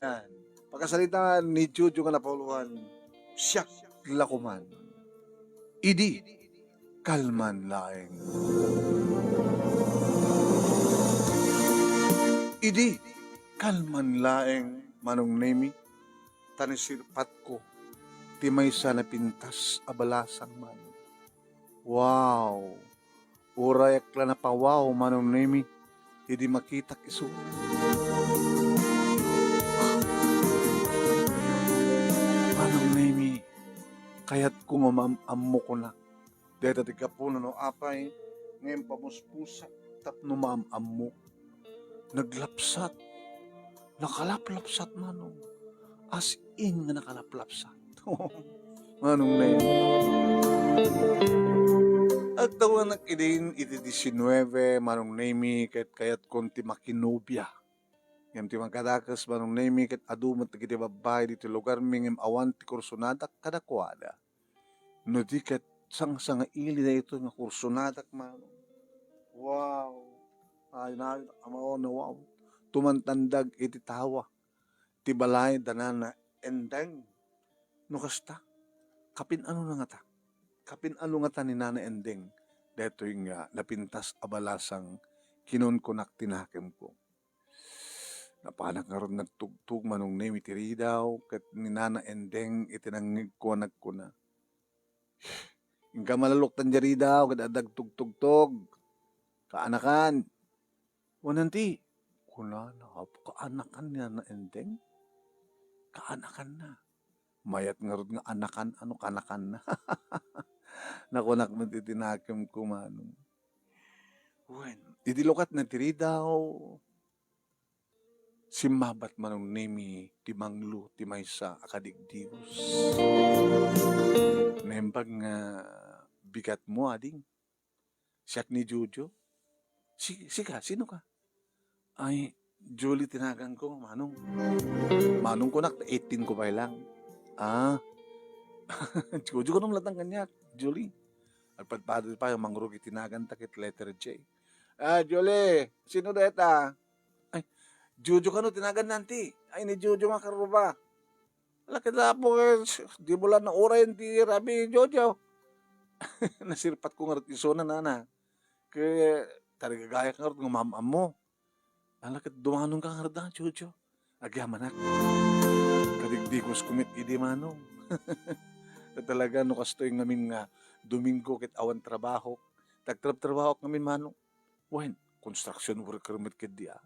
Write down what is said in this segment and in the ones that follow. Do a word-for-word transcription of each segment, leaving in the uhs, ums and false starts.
Yan. Pakasaritaan ni Jojo nga napauluan, siak la koman. Idi kalman laeng. Idi kalman laeng, Manong Nemi, ta nasirpatko ti maysa napintas a balasang, Manong. Wow! Uray ak la napawaw, Manong Nemi, idi makitak isu. Manong Nemi, kayatko nga maam-ammo kunak. Dayta ti gapuna no apay nga impamuspusak tapno maam-ammo. Naglapsat. Nakalaplapsat, Manong. As in nga nakalaplapsat. Manong Nemi. Agtawanak idin iti diecinuebe, Manong Nemi, ket kayatkon ti makinobia. Ngem ti mangkadakes, Manong Nemi, ket adu met dagiti babbai ditoy lugarmi ngem awan ti kursonadak kadakuada. No di ket sangsangaili daytoy nga kursonadak, Manong. Wow! Ay, na, wow, na, wow. Tumantandag iti tawa ti balay da Nana Endeng. No kasta, kapin-ano na ngata? Kapin-ano ngata ni Nana Endeng daytoy nga napintas a balasang kinunkunak ti nakemko? Napanak ngarud nagtugtog, Manong Nemi, ti ridaw ket ni Nana Endeng iti nangngegko a nagkuna, "Inka maluloktan diay ridaw ket adda agtugtugtog. Kaanakan." Wen, anti, kunana, kaanakan ni Nana Endeng? Kaanakanna. Mayat ngarud nga anakan, ano, kanakanna. Nakunak met iti nakemko, Manong. Wen, idi lukatna ti ridaw, simmabat, Manong Nemi, ti manglo ti maysa a kadigdigos. Naimbag nga bigatmo, ading. Siak ni Jojo. Si-, sika, sino ka? Ay, Julie ti naganko, Manong. Manong kunak, eighteen ko pay lang. Ah. Jojo kano met laeng kaniak, Julie. Agpadpadi pay, mangrugit ti naganta ket letter J. "Ah, Julie, sino dayta?" "Ay, Jojo kano ti naganna, anti?" "Ay, ni Jojo nga karuba." Ala, ket Apo, eh, dimo la naurayen ti rabii, Jojo. Nasirpatko ngarud isuna, Nana. Ket tarigagayak ngarud nga maam-ammo. Ala, ket dumanonka ngarud, a, Jojo. Agyamanak. Kadigdigosko met idi, Manong. Talaga, no kastoy ngamin nga Domingo ket awan trabahok, agtrabtrabahoak ngamin, Manong. Wen, construction worker met ketdi, a.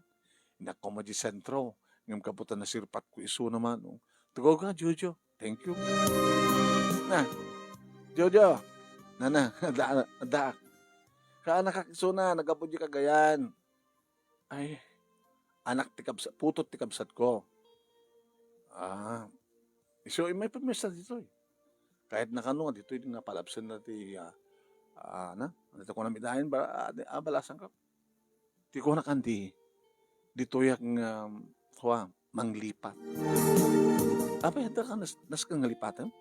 Innak koma idiay sentro, ngem gapu ta nasirpatko isuna, Manong. Tugaw ka, Jojo. Thank you. Na, Jojo. Nana, adda, adda. Kaanakak isuna, naggapu idiay Cagayan. Ay, anak ti kabsa-, putot ti kabsatko. Ah, isu, immay pamiesta ditoy. Kayatna kano nga ditoy nga palabsenna ti, ah, ah, na? Ano ti kunam idayen? Ba-, ah, di, ah, balasangko. Ti kunak, anti, ditoyak nga, kua, manglipat. Apay, adda ka nas-, nasken nga lipatem?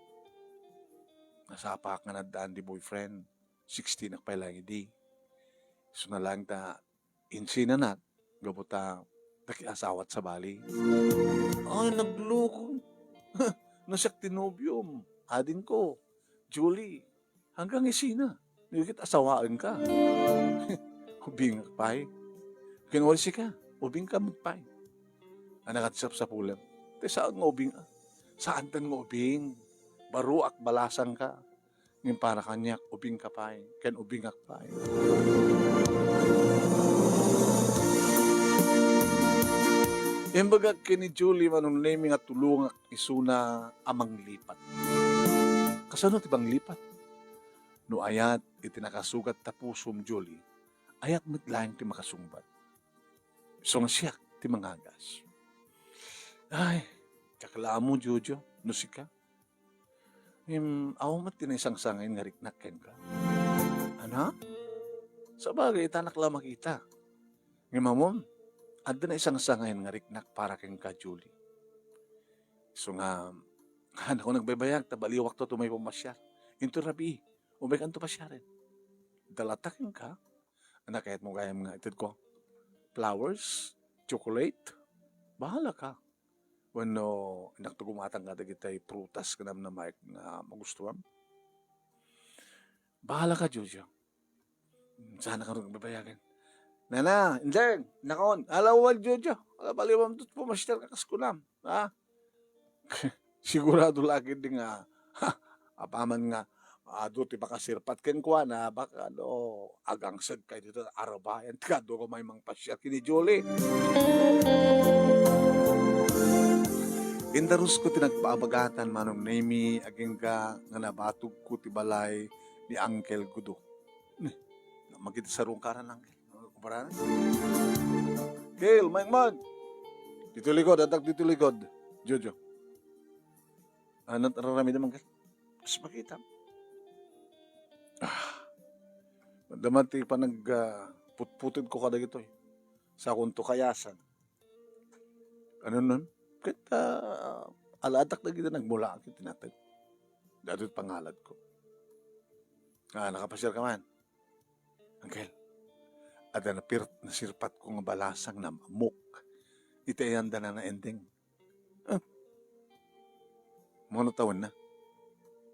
Nasapaak nga naddaan ti boyfriend. Sixteen ak pay laeng idi. Isuna laeng ta insinanak, gapu ta nakiasawat sabali. Ay, nagloko. No siak ti nobiom, adingko, Julie, hanggang isina, no ket asawaenka. Ubingak pay. Ken wen sika, ubingka met pay. Ania ti sapsapulem? Ti saan nga ubing, a? Saanten nga ubing. Baroak, balasangka. Ngem para kaniak, ubingka pay, ken ubingak pay. Imbagak ken ni Julie, Manong Nemi, nga tulongak isuna a manglipat. Kasano ti manglipat? No ayat iti nakasugat ta pusom, Julie, ayat met laeng ti makasungbat. Isu nga siak ti mangagas. Ay, diak la ammo, Jojo, no sika. Ngem, awan met ti naisangsangayon nga riknak kenka. Ana? Sabagay, itanak la makita. Ngem ammom, adda naisangsangayon nga riknak para kenka, Julie. Isu nga, hanakon agbaybayag, ta baliwakto ti umay pamasiar. Intoy rabii, umaykanto pasiaren. Dalata kenka, ania kayatmo gayam nga itedko? Flowers? Chocolate? Bahala ka. Wenno, inakto gumatang kadagitay prutas nga namnamaek nga magustuam? Bahala ka, Jojo. Saan ka ngarud babayagen? Nana, Inday, nakon, ala wen, Jojo. Ala, bali, ma'am, tut pumasyar ka kas kunam, ha? Sigurado lagi di nga, ha, apaman nga, adu ti makasirpat kenkuana, baka no, agangseg kayo dita, arabayan, ti kadu ko may mangpasyar kini Julie. Indarus ko ti nagpaabagatan, Manong Nemi, agingga nga nabatog ko ti balay ni Uncle Gudo. Ni, magiti sarungkaran, Uncle. Kumpara na. Kel, Mike, Mike. Dito likod, atak dito likod. Jojo. Ano, raramidam, Uncle? Mas makita. Ah. Madama ti panag, ah, putputod ko kadagitoy. Sa kunto kayasan. Ano nun? Ket, ah, alatak dagiti nagmula ket tinatag. Datoy pangalad ko. Ah, nakapasiar ka man. Uncle, adda napir-, nasirpat ko nga balasang naamok. Iti ayanda na naendeng. Ah. Mano tawenna?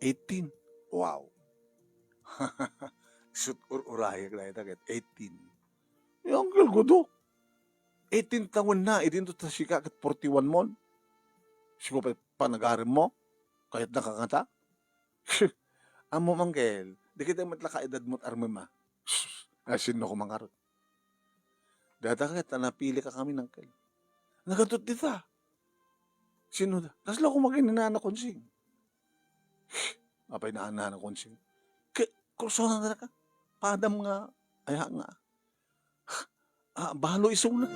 Eighteen. Wow. Isut ur-urayek dayta ket eighteen. Ni Uncle Gudo. Eighteen tawenna, idinto ta sika ket forty-one mon. Sika pay panagarem mo. Kayat nakakanta. Ammom, Uncle, dagitoy met la kaedad mo ti armem a. Sus, asinno ko mangarod. Data ket a napili ka kami, Uncle. Nagadot dita. Sino da? Kasla ko makininana konsing. Apay naanana konsing? Ke, kursonan da ka. Padam nga, aya nga. Ah, balo isuna.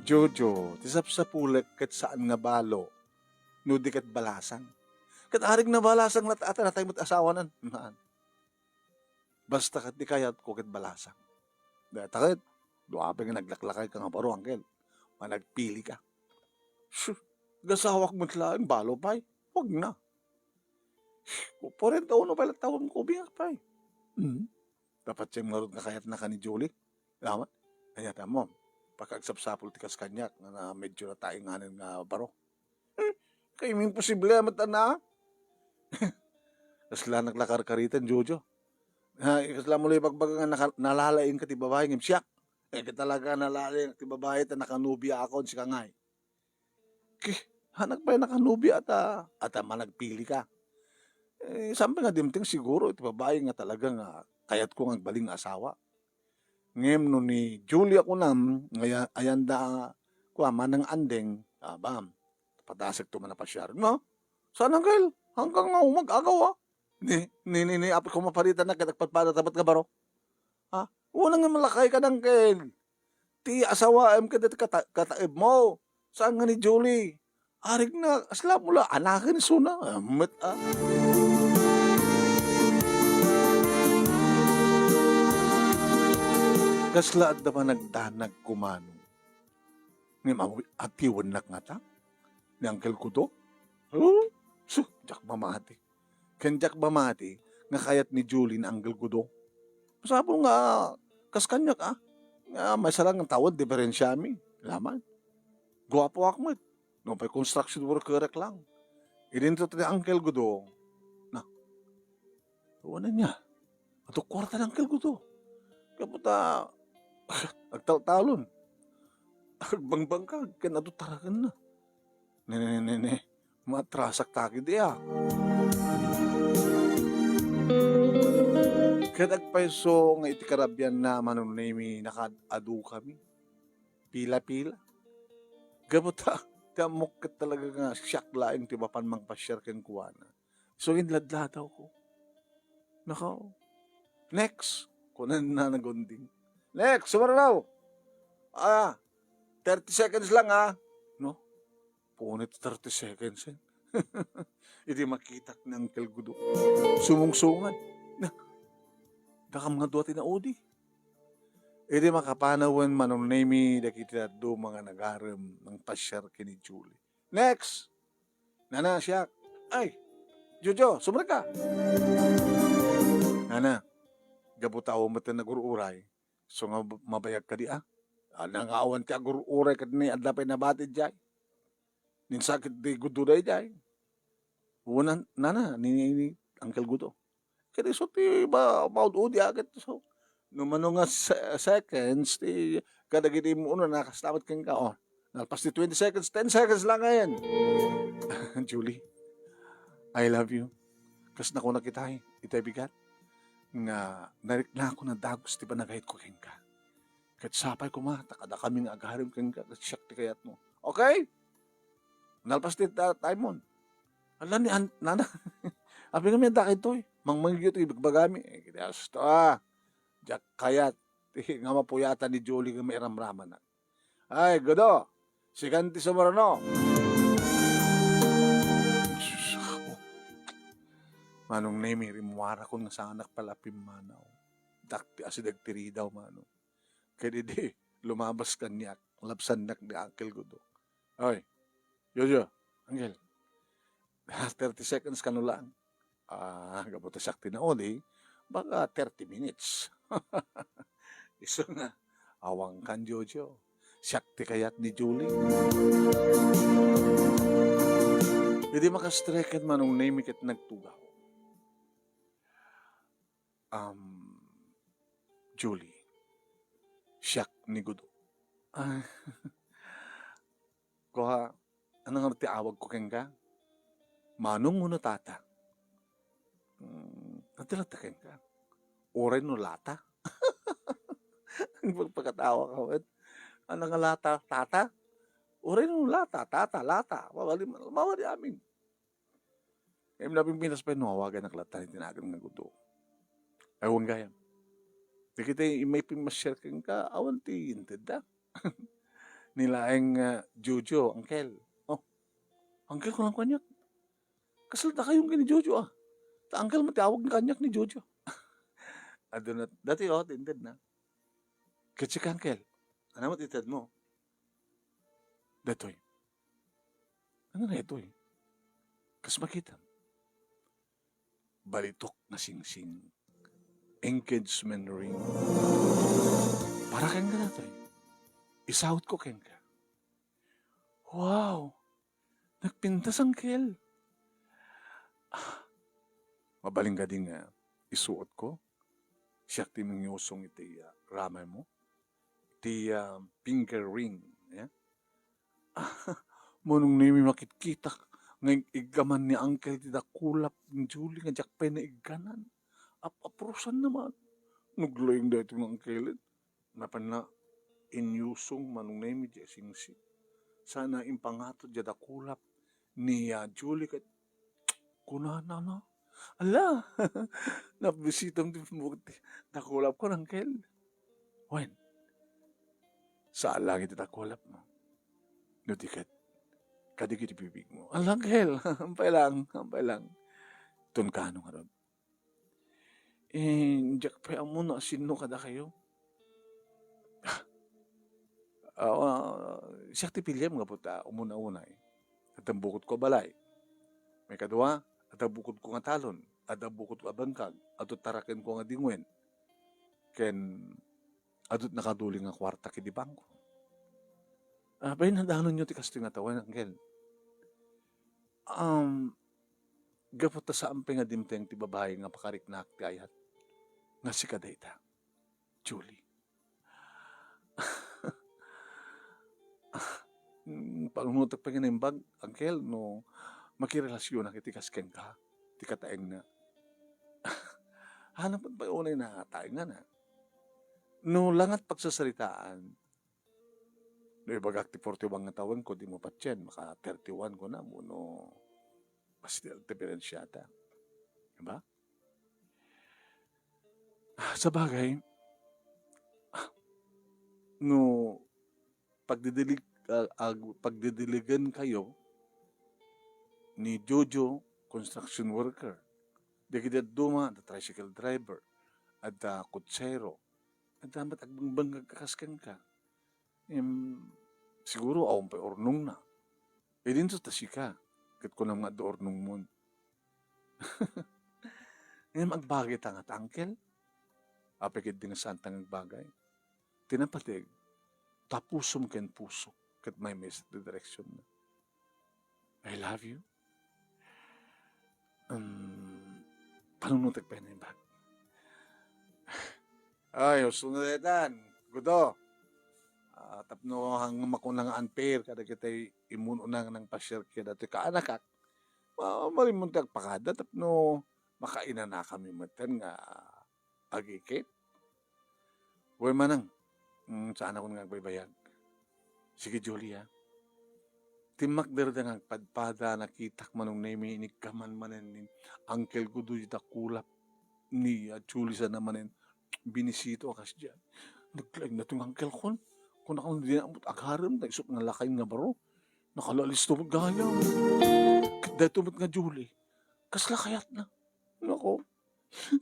Jojo, ti sapsapulek ket saan nga balo, no di ket balasang. Ket arig na balasang lat-, ata natay met asawanan. Haan. Basta ket di kayatko ket balasang. Dayta ket, dua pay nga naglaklakay ka nga baro, Uncle. Managpili ka. Sus, gasawak met laeng, balo pay. Wag na. Kwarenta uno pay la tawen ko, biag pay. Hmm. Dapat siya ngarud nga kayat na ka ni Julie. Lamat. Kayat mo. Pakagsapsapul ti kas kaniak nga na medyo natainganan nga baro. Hmm. Kay imposible met na. Kasla naglakar-karitan, Jojo. Ha, kasla mo lang ibagbaga nga naka-, nalalaing ka ti babae ngem siak. Eh, ket talaga nalalaing ti babae ta nakanobia akon, sika ngay. Ki, hanak pay nakanobia ata, ata managpili ka. Eh, saan pay nga dimteng siguro iti babae nga talaga nga kayatko nga agbalin nga asawa. Ngem no ni Julie a kunam, nga aya-, ayanda, kua, manang andeng, ah, bam, padasekto man a pasiar. No? Saan, Uncle? Hanggang nga umag-agaw, ah. Ni, ni, ni, ni, apay ko maparita na ket agpadpada ta met nga baro. Ha? Unang nga malakay ka, Uncle. Ti asawaem ket dati kata-, kataeb mo. Saan nga ni Julie? Arig na, asla mo la, anaken isuna. Ah, met, ah. Kasla adda panagdanag kumano. Ngem aw-, atiwennak ngata ni Uncle Gudo? Huh? Su, diak mamati. Ken diak mamati nga kayat ni Julie ni Uncle Gudo. Masapul nga kas kaniak, ah, nga maysa lang nga tawen diferensiami. Laman. Guapoak met. No, pay construction workerek lang. Idinto ti Uncle Gudo. Na, Awan ania. Adu kuarta ni Uncle Gudo. Gapu ta agtaltalon. Agbangbangkag ken adu tarakenna. Ne, ne, ne, ne, ne. Matrasak ta ketdi, ah. Ket agpayso nga iti karabianna, Manong Nemi, nakaad-adukami. Pila-pila. Gapu ta, ti ammok ket talaga nga siak laeng ti mapan mangpasiar kenkuana. So, inladladaw ko. Nako. "Next," kunana nagunding. "Next, sumara daw. Ah, thirty seconds lang, ah." No? Punit thirty seconds, eh. Idi makitak ni Uncle Gudo. Sumungsungad. Na, dakam nga dua ti naudi. Idi makapanawen, Manong Nemi, dagiti dadduma nga nagarem, nangpasiar ken ni Julie. "Next!" "Nana, siak." "Ay, Jojo, sumrek ka." "Nana, gapu ta awan met ti nagur-uray, so nga b-, mabayag kadi, ah?" "Nana, nga awan ti agur-uray ket ni adda pay nabati diay." Nin sakit di Gudo daydiay. Wen, nana, ni, ni Uncle Gudo. Ket isu ti ba, maud-udi a ket isu. No mano nga se-, seconds ti kadagiti immuno, nakasla met kenka, oh. Nalpas ti twenty seconds, ten seconds lang ngayen. Julie, I love you. Kas nakuna kita, itay bigat, nga nariknako na dagus ti panagayatko kenka. Ket sapay koma, ta kadakami nga agarem kenka, ket siak ti kayatmo. Okay? Nalpas ti ta-, time mon. Ala ni an-, nana. Apay kami adda kaytoy. Mangmangigyo ti ibagbagami. Eh, kiti asto, ah. Diak kayat. Ti nga mapuyatan ni Julie nga mairamramanak. Ay, Gudo. Sikan ti sumurno. Sus, ako. Manong Nemi, rimmuarakon nga saanak pala a pimmanaw. Dak ti asideg ti ridaw, Manong. Ket idi lumabas kaniak, labsannak ni Uncle Gudo. Oy, Jojo, Uncle, thirty seconds kano lang. Ah, gapu ta siak ti nauli, baka thirty minutes. Isu nga, awan kan, Jojo. Siak ti kayat ni Julie. Idi makastreken Manong Nemi ket nagtugaw. Um, Julie, siak ni Gudo. Ah, kua, ano nga ti awagko kenka? Manong wenno Tata? Hmm, adi latta kenka. Uray no Lata? Pagpakatawa ka met. Ano nga Lata? Tata? Uray no Lata, Tata, Lata. Mawali, mawali amin. Ngem napimpinas pay no awaganak latta ni tinagan nga Gudo. Ay, wen gayam. Dagiti immay pimmasiar kenka, awan ti intedda. Ni laeng, ah, Jojo, Uncle. Oh, Uncle, kunam kaniak. Kasla dakayo ken ni Jojo, ah. Ta Uncle met ti awag kaniak ni Jojo. Aduna, dati, oh, ti intedna. Ket sika, Uncle, ano met intedmo? Datoy. Ano nga itoy? Kas makitam? Balitok nga singsing. Engagement ring. Para kenka datoy. Isawotko kenka. Wow! Nagpintas, Uncle. Ah, mabalin kadi nga isuotko? Siak ti mangyusong iti, ah, ramaymo? Iti, ah, finger ring, ya? Manong Nemi, makitkitak nga ig-, iggaman ni Uncle ti dakulap ni Julie nga diak pay naigganan. Ap-, aprusanna man. Naglaing daytoy nga Uncle. Napanna inyusong Manong Nemi diay singsing. Sana impangato diay dakulap ni, ah, Julie ket kunana na, "Ala, nabisitam ti bukod ti dakulapko, Uncle." Wen, saan lang iti dakulapmo. No di ket, kadagiti bibigmo. "Ala, Uncle, ampay lang, ampay lang." Ton kano ngarud. Eh, diak pay ammo no asino kadakayo. Ah, siak ti piliem gapu ta umuna-unay, adda bukodko a balay. Maikadua, adda bukodko nga talon, adda bukodko a bangkag, adda tarakenko nga dingwen, ken adda nakaduli nga kuarta iti bangko. Apay nadanonyo ti kastoy nga tawen, Uncle? Um, gapu ta saan pay nga dimteng ti babai nga pakariknaak ti ayat nga sika dayta, Julie. Mm, panunotek pay nga naimbag, Uncle, no makirelasionak iti kas kenka, ti kataengna. Hanapon pay unay na taengana. No langat pagsasaritaan, no ibagak ti forty-one nga tawenko, di mo patien, maka thirty-one ko na, no, mas di diferensiata. Diba? Ah, sabagay, ah, no pagdidilig-, ah, ag-, pagdidiligen kayo ni Jojo, construction worker. Dagiti dadduma, adda tricycle driver, adda kutsero, adda met agbangbanggag kas kenka. Em, siguro awan pay urnongna. Idinto ta sika, ket kunam nga adda urnongmon. Ngem agbagay ta nga, Uncle? Apay ketdi nga saanta nga agbagay? Ti napateg, ta pusom ken pusok ket maymaysa ti direksionna. I love you. Um, panunutek pa yan, imbag. Ay, husto na daytan. Gudo. Ah, tapno hang makuna nga unfair kadagiti immuno na nga nangpasiar kadagiti kaanakak. Ma-, marimmuntek pakada tapno makainanakami metten nga agikit. Wen, manang, mm, saanakon nga agbaybayag. Sige, Julie, ah. Timmakderda nga agpadpada, nakitak Manong Nemi, iniggaman manen ni Uncle Gudo ita kulap ni, ah, Julie sana manen binisito a kasdiay. Naglaing na ti uncle kon. Kunak nga dinamot agarem, ta isut nga lakay nga baro. Nakalalisto met gayam. Ket daytoy met nga Julie. Kasla kayatna. Nako,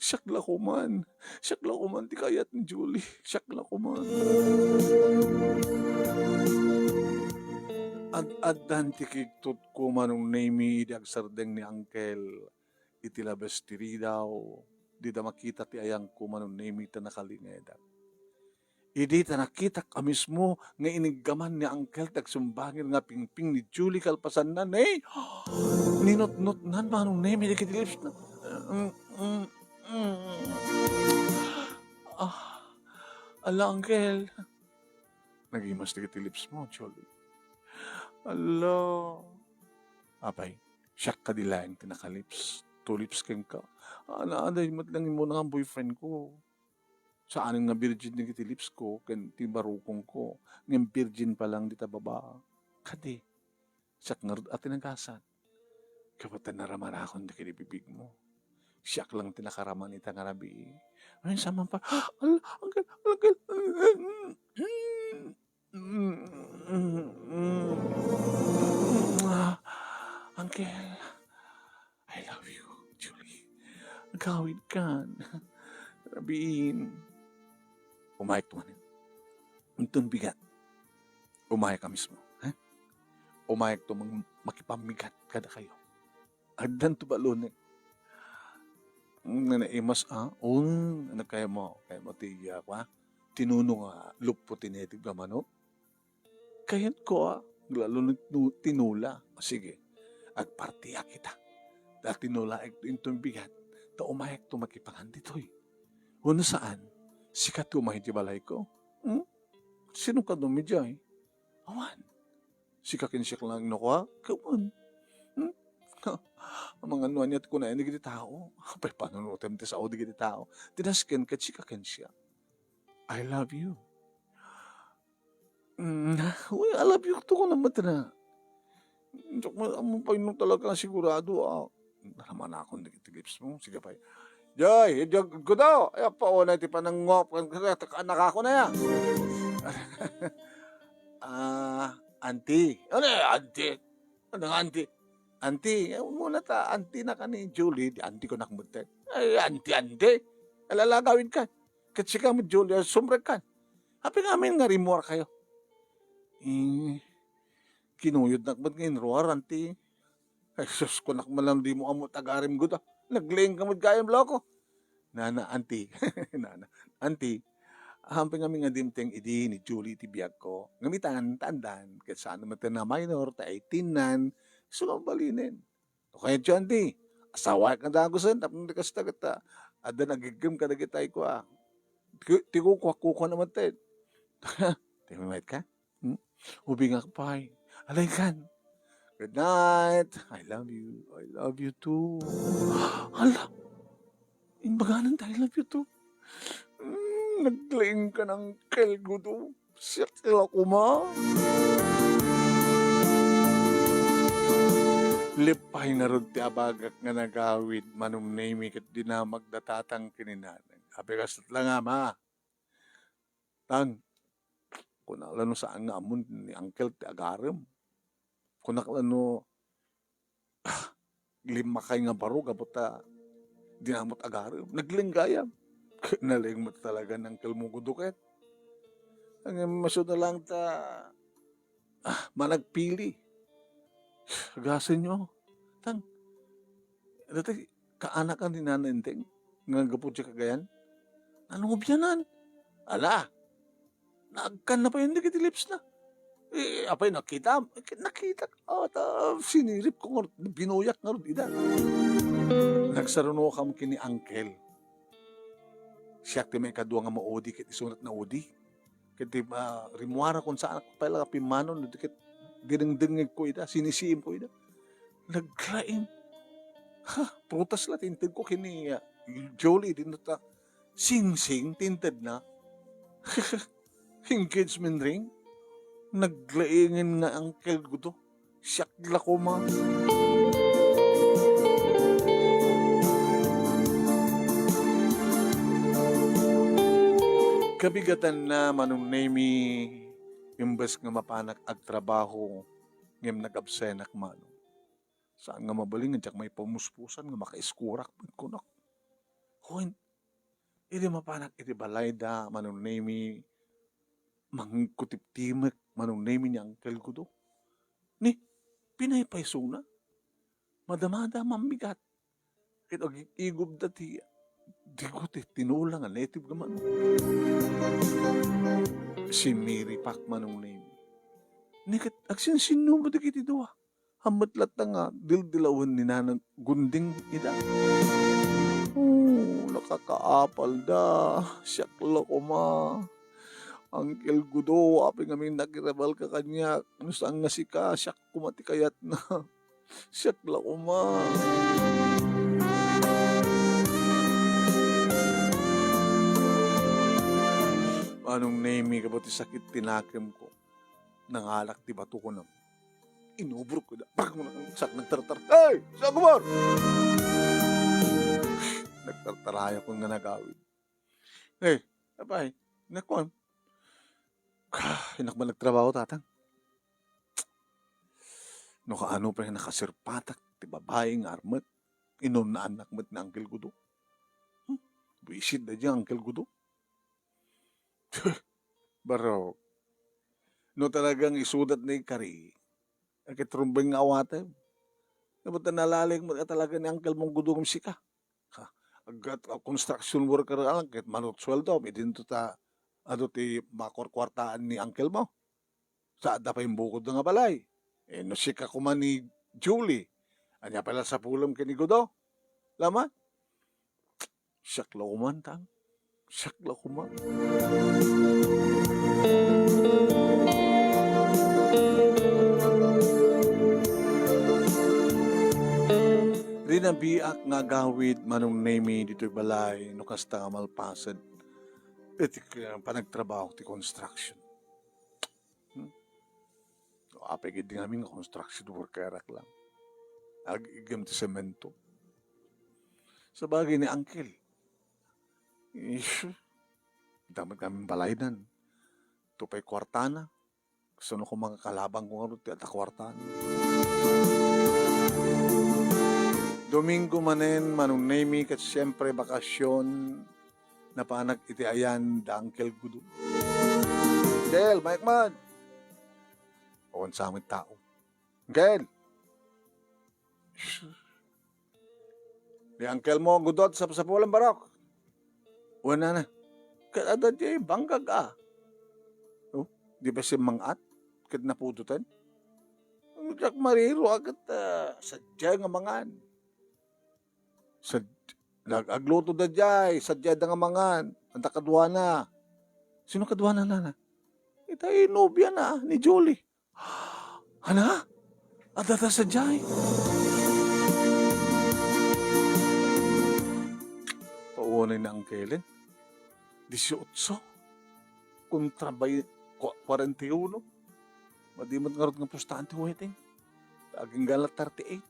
siak la koman. Siak la koman ti kayat ni Julie. Siak la koman. Ad-addan ti kigtotko Manong Nemi idi agsardeng ni Uncle iti labes ti ridaw. Dida makita ti ayangko Manong Nemi ta nakalingedak. Idi ta nakitak a mismo nga iniggaman ni Uncle ti agsumbangir nga pingping ni Julie kalpasanna, ne, ninutnotnan Manong Nemi dagiti lipsna. Mm, mm, mm. Ah, ala, Uncle. Nagimas dagiti lipsmo, Julie. Ala. Apay, siak kadi laeng ti nakalips. Two lips kenka. Ana, aday met lang immuna nga boyfriend ko. Saanen nga virgin dagiti lipsko ken ti barukongko, ngem virgin pa lang dita baba. Kadi, siak ngarud a ti nagasat. Gapu ta naramanakon dagiti bibigmo. Siak lang ti nakaraman ita nga rabii. Wen, saan man pa, al-, angkel, angkel. Mm, mm, mm. Ah, Uncle, I love you, Julie. Agawidkan. Rabiin. Umayekto manen. Inton bigat, umayek a mismo, ha? Umayekto mang-, makipammigat kadakayo. Addanto balonek. Nga naimas, ah? Oo, ano kayatmo? Kayatmo ti, ah, kwa? Tinuno nga luppo ti native nga manok? Kayatko, ah. Lalo na tinu-, tinola. O, sige. Agpartiak ita. Ta tinolaek inton bigat. Ta umayekto makipangan ditoy. Wenno saan? Sika ti umay iti balayko? Hmm? Sino kano idiay? Awan. Sika ken siak lang no kua? Kawan. Hmm? Amangan no aniat kunana dagiti tao. Apay panunotem ti sao dagiti tao? Ti nasken ket sika ken siak. I love you. Mm, uy, I love you to ko naman na. Diak man, ammom pay no talaga sigurado, ah. Naramanakon dagiti lips mo. Sige pay. Joy, idiag ko daw. Ay, apaunay ti panangngop. Kan, kan, kan, anak ako na ya. Ah, auntie. Ano ya, auntie? Ano nga, auntie? Auntie, eh, muna ta, auntie na ka ni Julie, di auntie ko nakmutet. Ay, auntie, auntie. Alalagawin ka. Ket sika met, Julie, sumrek ka. Apay ngamin nga rimmuar kayo. Eh, kinuyod nakmet nga inruar, auntie. Ay, sus, kunak man lang di mo ammo tagarim gud, ah. Naglaing ka met gayam, loko. Nana, auntie. Nana, auntie. Ampay ngamin nga dimteng idi ni Julie ti biag ko. Ngem itan, ta andan, ket saan met na minor, ta eighteen nan, so mabalinen. No kayat yo, auntie, asawaek nga dagusen, tapno di kasta ket, ah, addan agiggem kadagitay ko, ah. Ti, ti kukuak, kukuak naman, ten. Ti, mayat ka? Hmm? Ubingak pay. Alay kan. Good night. I love you. I love you too. Hala. Imbaganan ta, I love you too. Hmm, naglaing ka ng kelgo to. Siya sila kuma. Lipay ngarud ti abagak nga nagawid, Manong Nemi, ket dinamag datatang kininanang. Apay kasla nga, ma? Tang, kunak la no saan nga ammon ni Uncle ti agarem. Kunak la no, ah, limmakay nga baro gapu ta dinamot agarem. Naglinggayam. Nalaing met talaga ni Uncle Mugudo ket. Ang maso na lang ta, ah, managpili. Gasen yo. Tang, dati kaanakan ni Nana Enteng nga gapu ti kagayan. Nanobianan. Ala, naagkan na pay dagiti lips na. Eh, apay, nakita? Nakita. Ah, ta, sinirip ko ngarud, binuyak ngarud ida. Nagsarunokam ken ni Uncle. Siak ti maikadua nga maudi ket isunat naudi. Ket ti, ah, rimmuarakon saan pay la nga pimmanaw, no di ket dinengdengngegko ida, sinisiimko ida. Naglaing. Ha, prutas la ti intedko ken ni, ah, Jolie, dinto ta singsing ti intedna. Engagement ring? Naglaingen nga Uncle Gudo. Siak la koma. Kabigatanna, Manong Nemy, imbes nga mapanak agtrabaho, ngem nagabsenak, Manong. Saan nga mabalin nga diak maipamuspusan nga makaiskurak met kunak. Wen, idi mapanak iti balayda, Manong Nemy, mangkutiptimek, Manong Nemy, ni Uncle Gudo. Ni, pinaypaysona. Madamada, mammigat. Ket ag-igubda ti, digo ti tinola nga native nga manok. Simmiripak, Manong Nemy. Ni ket agsinsinno met dagiti dua. Ammet latta nga dildilawen ni Nanang Gunding ida. Oh, nakakaapalda. Siak la koma. Uncle Gudo, apay ngamin nakirebelka kaniak. No saan nga sika, siak koma ti kayatna. Siak la koma. Manong Nemy, gapu ti sakit ti nakemko. Nangalak ti bato, kunam. Inubrok ko da. Pag mo na, sak nagtartar. Hey! Sa kumar! Nagtartarayo ko nga nagawid. Hey, apay, nakuan. Ah, inak man nagtrabaho, tatang. No kaano pay nakasirpatak ti babai nga armet, inunaan nak met ni Uncle Gudo. Hmm? Buisit da di Uncle Gudo. Barok. No talagang isudat na ikari, ket rumbeng nga awatem. Dapat nalaling mo talaga ni Uncle mong Gudo nga sika. Ha, aggat, ah, construction worker ka lang, ket manut sueldo, idinto ta, adu ti makurkuartaan ni uncle mo. Sa adda pay imbukod nga balay. Eh, no sika koma ni Julie, ania pay la sapulem ken ni Gudo? Laman? Siak la koma, tang. Siak la koma. Rinabiak nga agawid, Manong Nemy, ditoy balay, no kasta nga malpasen iti k-, panagtrabaho ti construction. Hmm? Apay, ket di ngamin nga construction worker ak lang. Ag-igem ti semento. Sabagay ni Uncle. Ish, damat ngamin balaydan. Ito pay kuartana. Kasano ko makakalabang ko ngarud ti adda kuarta? Domingo manen, Manong Nemy, ket siempre bakasyon, napanak iti ayan da Uncle Gudo. Del, Mike man! Awan sa amin tao. Uncle! Ni uncle mo, Gudot, sapsapulem, barok. Wen nana. Ket adda diay bangkag a. Oh, di ba simmang-at? Ket napudoten? Diak mariro a ket, ah, sadiay nga mangan. Sad-, nag-, agluto da diay, sadiay da nga mangan. Anta kaduana? Sino kaduana, nana? Ita, eh, nobia na, ni Julie. Ana? Adda ta sadiay? Paunay ni uncle-en. Dieciocho. Kontra bay-, kua-, kuarenta y uno. Madi met ngarud nga pustaan ti wedding. Agingga la thirty-eight.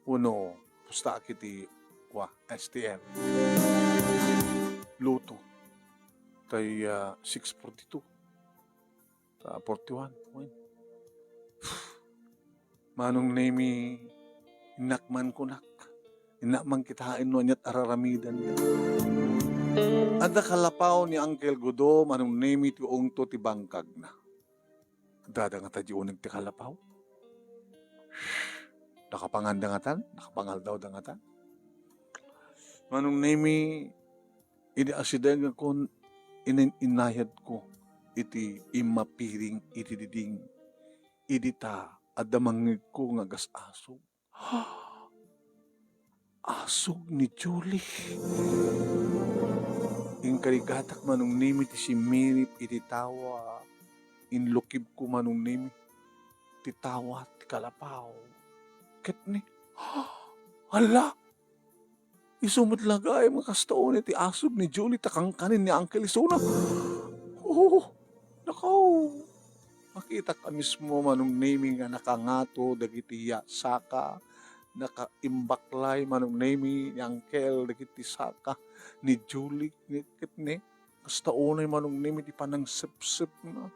Uno, pustaak iti, kua, S T M. Lotto. Tay, ah, six forty-two. Ta forty-one. Wen. Manong Nemy, innak man kunak. Innak man kitaen no aniat araramidanda. Adda kalapaw ni Uncle Gudo, Manong Nemy, ti ungto ti bangkagna. Adda ngata di uneg ti kalapaw? Nakapanganda ngatan? Nakapangaldaw da ngatan? Manong Nemy, idi asidengko, inin-inayadko. iti immapiring iti diding. Idi ta adda mangngegko nga agas-asog. Asog ni Julie. Inkarigatak Manong Nemi ti simmirip iti tawa. Inlukibko Manong Nemi ti tawa ti kalapaw. Ket ni, hala! Isu met la gayam nga kasta unay ti asog ni Julie ta kankanen ni Uncle isuna. Oh, nakaw! Makitak a mismo Manong Nemi nga nakangato dagiti ya-, saka, nakaimbaklay Manong Nemi ni Uncle dagiti saka ni Julie, ni, ket ni, kasta unay Manong Nemi ti panangsepsepna.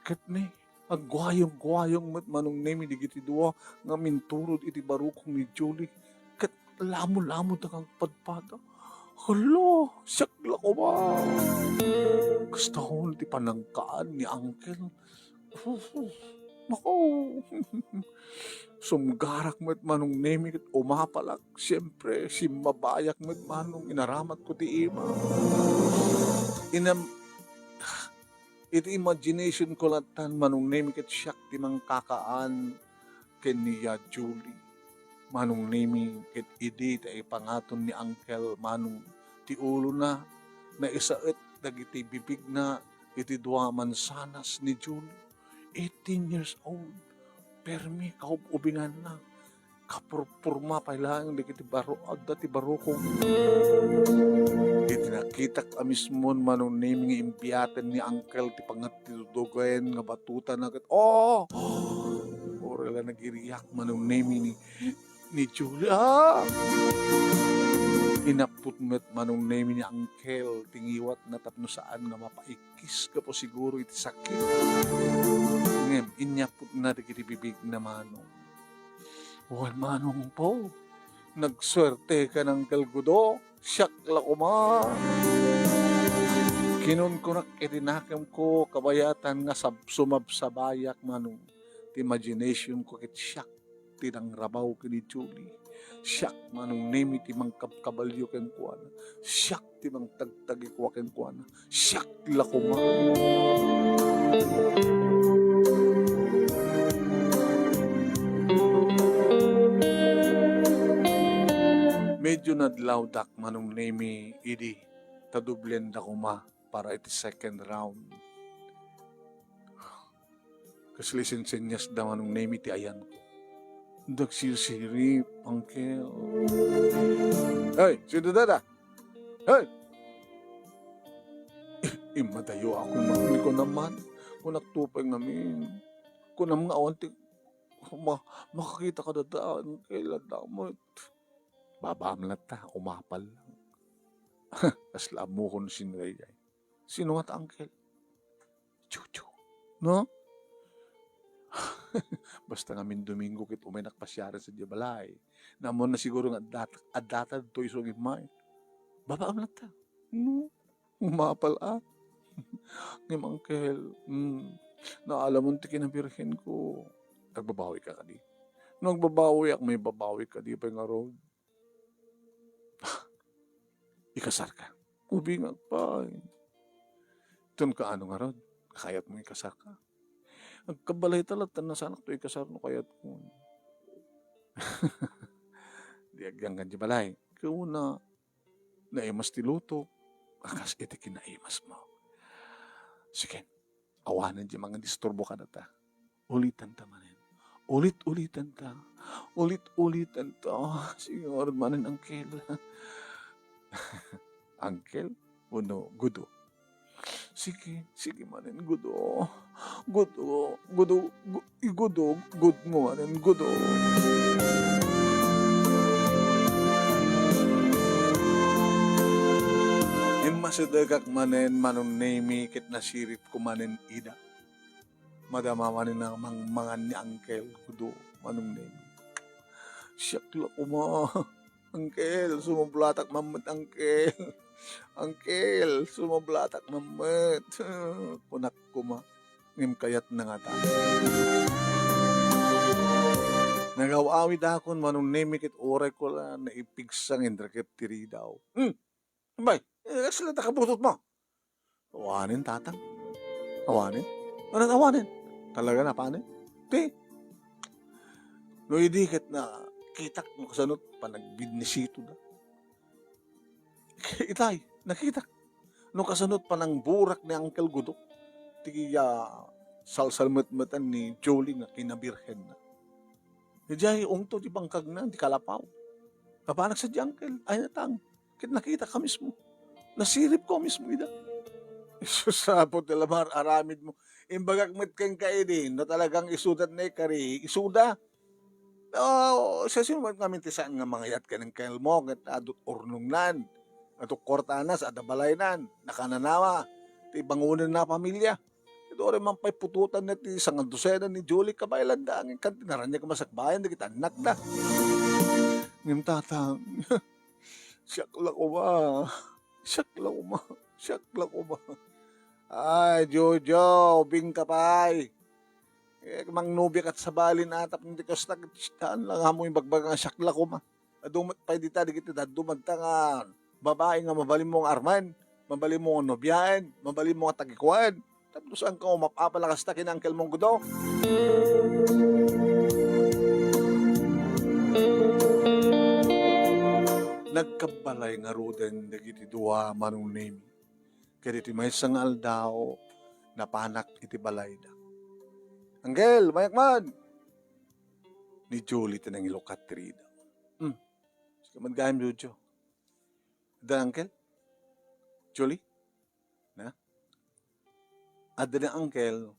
Ket ni, agguayong-guayong met Manong Nemi dagiti dua nga minturod iti barukong ni Julie. Ket lamo-lamo da nga agpadpada. Hala, siak la koma. Kasta unay ti panangkaan ni Uncle. Nako. Sumgarak met Manong Nemi ket umapalak. Siempre, simmabayak met Manong, inaramatko ti ima. Inam-, iti imagination ko lattan, Manong Nemi, ket siak ti mangkakaan ken ni ya Julie. Manong Nemi, ket idi ta ipangaton ni Uncle Manong ti ulona, naisaet dagiti bibigna iti dua a mansanas ni Julie. Eighteen years old. Permi kaub-ubinganna. Kapurpurma pay laeng dagiti baro-, adda ti barukong. Iti nakitak a mismon Manong Nemi nga imbiaten ni Uncle ti pangatitudogen nga batutana ket, oh! Uray la nagiriak Manong Nemi ni, ni Julie. Inapput met Manong Nemi ni Uncle ti ngiwatna tapno saan nga mapaikkis gapu siguro iti sakit. Ngem, inyapputna dagiti bibigna Manong. Wen Manong po, nagsuerteka Uncle Gudo, siak la koma. Kinunkunak iti nakemko, kabayatan nga sab-, sumabsabayak Manong. Ti imagination ko ket siak ti nangrabaw ken ni Julie. Siak Manong Nemi ti mangkabkabalio kenkuana. Siak ti mangtagtagikua kenkuana. Siak la koma. Medyo nadlawdak Manong Nemi idi ta doblenda koma para iti second round. Kas lisensenyas da Manong Nemi ti ayanko. Nagsirsirip, Uncle. Hey, sino dada? Hey! Immadayo ako, Uncle, kunam man. Kunak tupay ngamin. Kunam nga awan ti ma-, makakita ka dada, Uncle, adda met. Babaam latta, umapal lang. Kasla ammokon sinreyay. Sino nga ta, Uncle? Chuchu. No? Basta ngamin Domingo ket umaynak pasiaren sadiay balay. Naammoanna siguro nga addata, addata ditoy isu nga immay. Babaam latta. No? Umapal a. Ngem, Uncle, mm, naalamon ti kinabirhenko. Agbabawika kadi? No agbabawiak, maibabawi kadi pay ngarud? Ikasarka. Ubingak pay. Ton kaano ngarud? Kayatmo ikasarka? Agkabalay ta latta, nasanakto ikasar no kayatmo. Di agyanggan ti balay. Kuna, naimas ti luto. Akas iti kinaimasmo. Sige, awanen ti mangdisturbo kadata. Ulitenta manen. Ulit-ulitenta. Ulit-ulitenta. Sige ngarud manen, Uncle. Uncle? Wenno Gudo? Sige, sige manen, Gudo. Gudo, Gudo, Gu-, Gudo, Gudmo manen, Gudo. Immasidegak manen, Manong Nemi, ket nasiripko manen ida. Madama manen a mangmangan ni Uncle Gudo, Manong Nemi. Siak la koma. Uncle, sumublatak man met, Uncle. Uncle, sumublatak man met. Kunak koma. Ngem kayatna ngata. Nagaw-awidakon, Manong Nemi, ket urayko la naipigsa nga inrekep ti ridaw. Hmm. Bay, eh, kasla ta kabutotmo? Awanen, Tatang. Awanen? Ano awanen? Talaga napanen? Ti, no idi ket nakitak no kasano panagbinnisito da. Itay, nakitak. No kasano panangburak ni Uncle Gudo. Ti, ah, salsalmetmetan ni Julie nga kinabirhen na. Idiay ungto ti bangkagna, ti kalapaw. Napanak sa di Uncle, ay natang. Ket nakitak ka mismo. Nasirib ko mismo ida. Jesus, Apo ti lamar, aramid mo. Imbagak met kenka idi, no talagang isudat na ikari, isuda. O, sa sino met ngamin ti saan nga mangayat ken Uncle mo, ket adut urnongnan, adut kwartana, sa adda balaynan, nakananawa, ti bangonen na pamilia. Ket uray man pay putotan na ti sangadusena ni Julie, kabaelan da, ngem kanti naraniag masakbayan dagiti annakda. Ngem tatang, siak la koma, siak la koma, siak la koma. Ay, Jojo, ubingka pay. Eh, mangnobiakat sabali, tapno ti kasta, ket saan lang amo ibagbaga nga siak la koma. Adu met pay dita dagiti dadduma dita nga babai nga mabalinmo nga armen, mabalinmo nga nobiaen, mabalinmo nga tagikuaen. Tapno saanka nga umap-apal a kasta ken Uncle mong Gudo. Nagkabbalay ngaruden dagiti dua, Manong Nemi. Ket iti maysa nga aldaw, napanak iti balayda. "Uncle, mayak man!" Ni Julie ti nangilukat ti ridaw. "Hmm. Sika met gayam, Jojo. Adda ni Uncle? Julie? Na? Adda ni Uncle?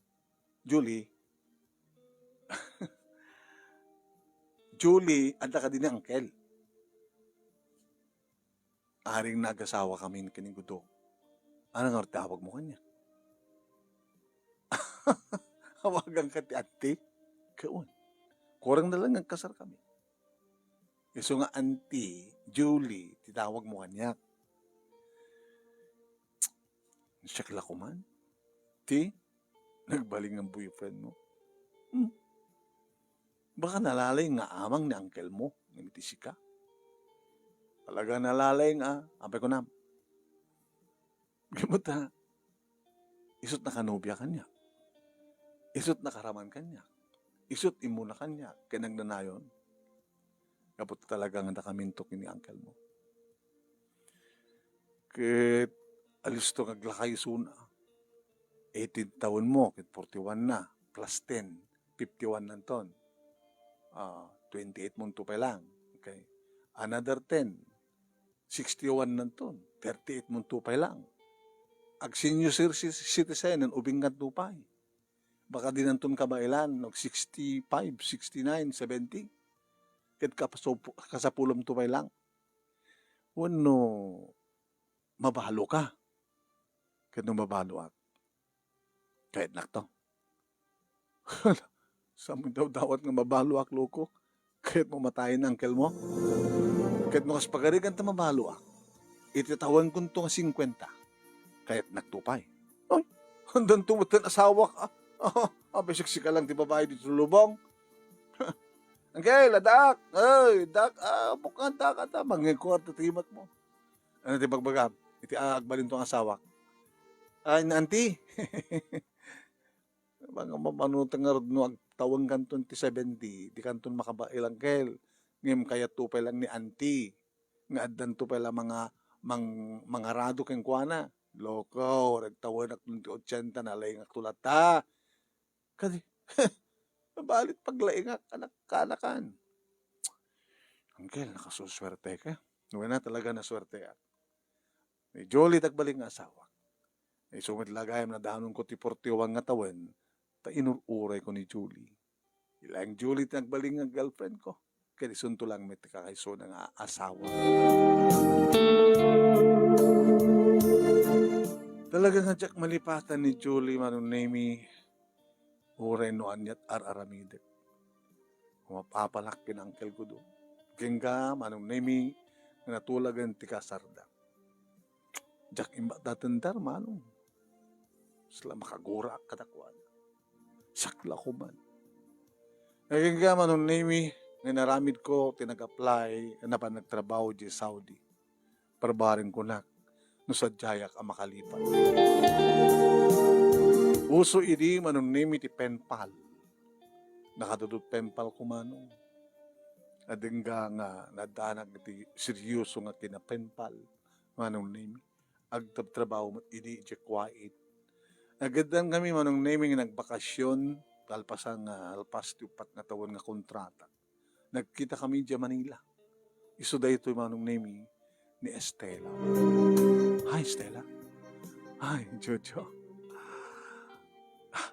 Julie?" "Julie, adda kadi ni Uncle?" "Aring nagasawa kami ken ni Gudo. Ano nga tawag mo kanya?" "Awagan ka ti auntie?" "Kaun. Kurang na lang agkasar kami. Isu nga auntie, Julie, ti tawag mo kaniak." "Siak la koman. Ti, nagbalin nga boyfriend mo. Hmm. Baka nalalay nga amang ni uncle mo, ngem iti sika. Talaga nalalay nga, apay kunam." Ngem ta, isut nakanobia kaniak. Isut nakaraman kaniak. Isut immuna kaniak, ken nagnanayon. Gapu ta talaga nga nakamintok ni uncle mo. Ket alisto nga aglakay isuna. Eighteen tawen mo, ket forty-one na, plus ten, fifty-one nanton. Ah, twenty-eight mo nto pay lang. Okay. Another ten, sixty-one nanton, thirty-eight mo nto pay lang. Ag senior ci-, citizen, ubing nto pay. Baka di nanton kabaelan, no, sixty-five, sixty-nine, seventy. Ket kapaso-, kasapulom to pay lang. Wenno, mabalo ka. Ket no mabaloak, kayatnak to. Saan mo daw dawat nga mabaloak, loko? Kayat mo matayen, uncle mo? Ket no kas pagarigan ta mabaloak, iti tawenko nto nga singkuenta, kayatnak to pay. Ay, handan to met asawak, ah. Ah, apay siksika lang ti babai ditoy lubong. Uncle, addaak. Ay, addaak, ah, bukang addaak, adda. Mangikuarta ti imat mo. Ano ti bagbagam? Iti, ah, agbalin to nga asawak. Ay, na, auntie. Mga mapanutan ngarud no agtawen kanton ti seventy, di kanton makabaelan kel. Ngem kayat to pay lang ni auntie. Nga addan to pay lang mga mang-, mangarado kenkuana. Loko, agtawenak ton ti ochenta, nalaingak to latta. Kadi, mabalit paglaingak, anak, kaanakan. Uncle, nakasuswerte ka. Wen a, talaga naswerteak. Ni Julie ti agbalin nga asawak. Isu met la gayam nadanonko ti forty-one nga tawen, ta inur-urayko ni Julie. Ilaeng Julie ti agbalin nga girlfriend ko. Ket isunto lang met ti kakaisuna nga asawa. Talaga nga diak malipatan ni Julie, Manong Nemi, uray no aniat ar-aramidek. Umap-apalak ken Uncle Gudo. Ken ka, Manong Nemi, nga natulagan ti kasarda. Diak imbagda ti anda, Manong. Sala makagurak kadakuada. Siak la koman. Ken ka, Manong Nemi, nga inaramidko ti nag-apply, napan nagtrabaho di Saudi. Parbareng kunak, no sadiayak a makalipat. Uso idi, Manong Nemi, ti pen pal. Nakadudot pen pal ko, Manong. Adingga nga naddanak iti serioso nga kina pen pal, Manong Nemi. Agtrabtrabaho met idi, idiay kuwait. Nageddan kami, Manong Nemi, nga nagbakasyon, kalpasan nga alpas ti uppat nga tawen nga kontrata. Nagkita kami idiay Manila. Isu daytoy, Manong Nemi, ni Estela. Hi, Estela. Hi, Jojo. Ah,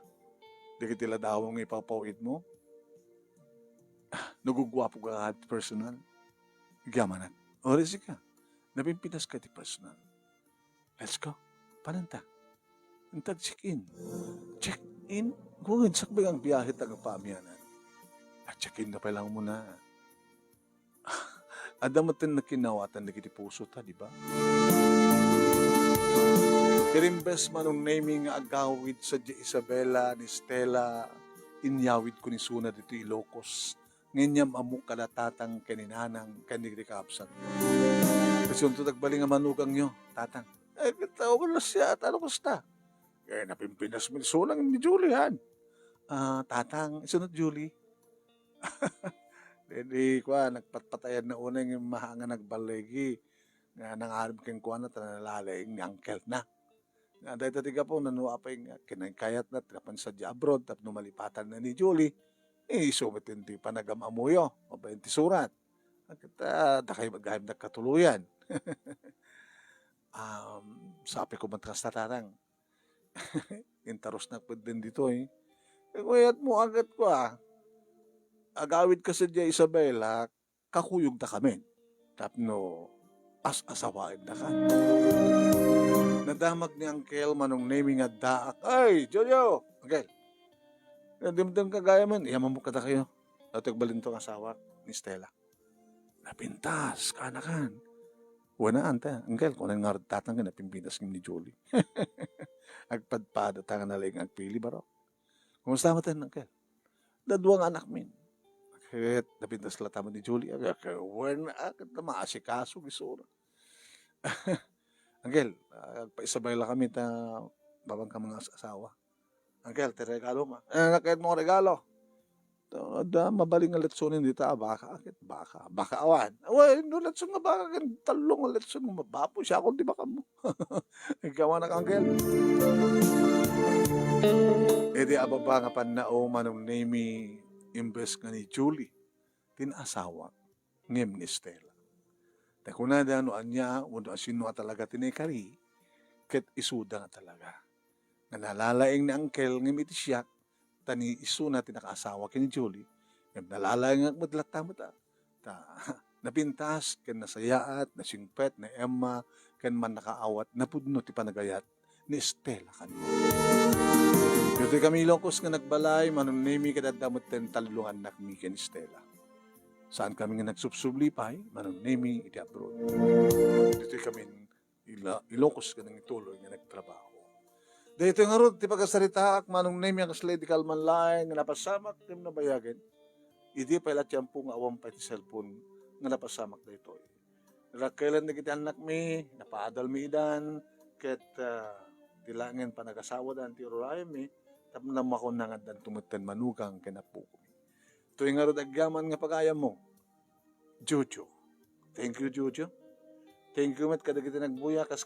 dagiti ladawo nga ipapaw-itmo? Ah, naguguapo ka kat personal. Agyamanak. Oras ka. Napimpitas ka ti personal. Let's go. Pananta. Intag check-in. Check-in? Gungin sakbay ang biyahe taga paamianan. At check-in na pa lang muna. Adda met ti nakinawatan dagiti puso ta, di ba? Pero imbes, Manong Nemi, nga agawid sadiay Isabela ni Estela, inyawid ko ni Suna ditoy Ilocos. Ngem am-ammok kada tatang ken ni nanang ken dagiti kakabsat. Isunto ti agbalin nga manugangyo, tatang. Eh, kita, wala siya. Ano, kasta? Eh, napimpinas mi ni Suna ni Julie, han? Ah, tatang, isunto Julie. Di, di, kwa, nagpatpatayan na unay nga maha nga nagballigi. Nga nangarib kenkuana, ta nalalaing ni uncle na. Nga dayta ti gapu, nano apay nga kinakayatna, ti napan sadiay abroad, tapno malipatanna ni Julie, eh, isu met ti panagam-amuyo, mabain ti surat. Agta, dakay met gayam nagkatuloyan. Um, sabi ko met kasta, tatang. Intarosnak met ditoy. Kayatmo, agat ko, ah. Agawid ka sadiay Isabela, kakuyogta kami. Tapno as-asawaendaka. Nadamag ni Uncle Manong Nemi nga addaak. Ay, Jojo! Uncle, dimdem ka gayamen. Iyaman mo kadakayo. Daytoy agbalinto nga asawak ni Estela. Napintas, kaanakan. Wen, anta, Uncle, kunan nga tatang nga napimpitas ni Julie. Agpadpada ta nga nalaing agpili, baro. Kumusta met, Uncle? Dadua nga anakmin. Ket napintas la ta met ni Julie. Ket wen, ah, ket maasikaso, gisura. Uncle, ah, agpaisabay la kami ta babaen ka nga as-asawa. Uncle, ti regalo mo. Eh, nakayat mo nga regalo. Ta, da, mabalin nga letsonen dita, baka, ket baka. Baka awan. Awan, no letson nga baka, ken tallo nga letson nga mabapo, siya akon ti baka mo. Ikaw anak, Uncle. Idi ababa nga pannao, Manong Nemi, imbes nga ni Julie, ti naasawa, ngem ni Estela. Ta kunada no ania wenno asino a talaga ti naikari, ket isuda nga talaga. Nga nalalaing ni Uncle ngem iti siak, ta ni isuna ti nakaasawa ken ni Julie, ngem nalalaingak met latta met, ah. Ta napintas ken nasayaat, nasingpet ni Emma, ken mannakaawat, napudno ti panagayat ni Estela kaniak. Ditoy kami Ilocos nga nagbalay, Manong Nemi, ket adda metten tallo nga annakmi ken Estela. Saan kami nga nagsubsubli pay, Manong Nemi, iti abroad. Ditoy kami ila, Ilocos nga nangituloy nga nagtrabaho. Daytoy ngarud ti pagasaritaak, Manong Nemi, a kasla idi kalman laeng nga napasamak ngem nabayagen. Idi pay la tiempo nga awan pay ti cellphone nga napasamak daytoy. Rakkelen dagiti annakmi, napaadalmi idan, ket, ah, ti laengen panagasawadan ti ururayenmi, tapno makuna nga addanto metten manugang ken appokomi. Toy ngarud agyaman nga pagayammo, Jojo. Thank you, Jojo. Thank you met kadagiti nagbuya kas